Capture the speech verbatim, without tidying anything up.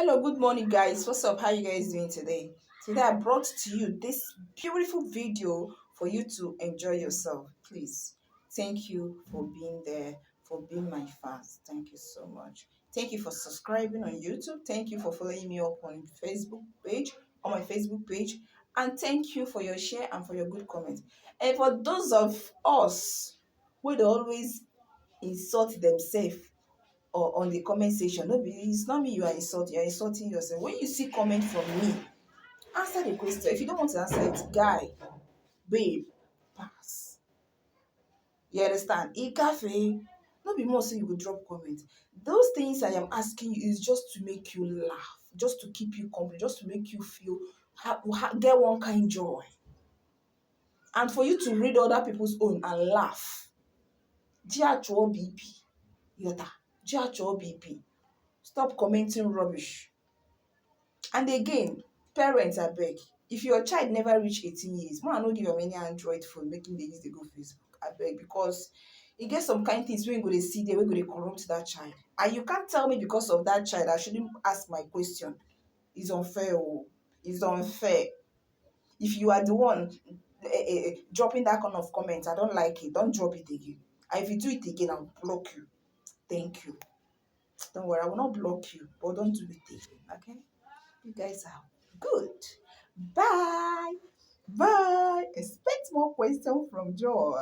Hello, good morning, guys. What's up? How you guys doing today? Today I brought to you this beautiful video for you to enjoy yourself. Please, thank you for being there, for being my fans. Thank you so much. Thank you for subscribing on YouTube. Thank you for following me up on Facebook page, on my Facebook page, and thank you for your share and for your good comments. And for those of us who dey always insult themselves or on the comment section, no be, it's not me you are insulting, you're insulting yourself. When you see comment from me, answer the question. If you don't want to answer it, guy, babe, pass. You understand? Ikafe, no be more say you go drop comment. Those things I am asking you is just to make you laugh, just to keep you company, just to make you feel ha- ha- get one kind joy. And for you to read other people's own and laugh. Jiachuo B P. Yota. Jiachuo B P. Stop commenting rubbish. And again, parents, I beg, if your child never reach eighteen years, man, no give them any Android phone, making they use they go Facebook. I beg, because e get some kind things wey go dey see there, wey go dey corrupt that child. And you can't tell me because of that child, I shouldn't ask my question. It's unfair. Oh, it's unfair. If you are the one eh, eh, eh, dropping that kind of comment, I don't like it. Don't drop it again. And if you do it again, I'll block you. Thank you. Don't worry, I will not block you, but don't do it again. Okay? You guys are good. Bye. Bye. Expect more questions from Joy.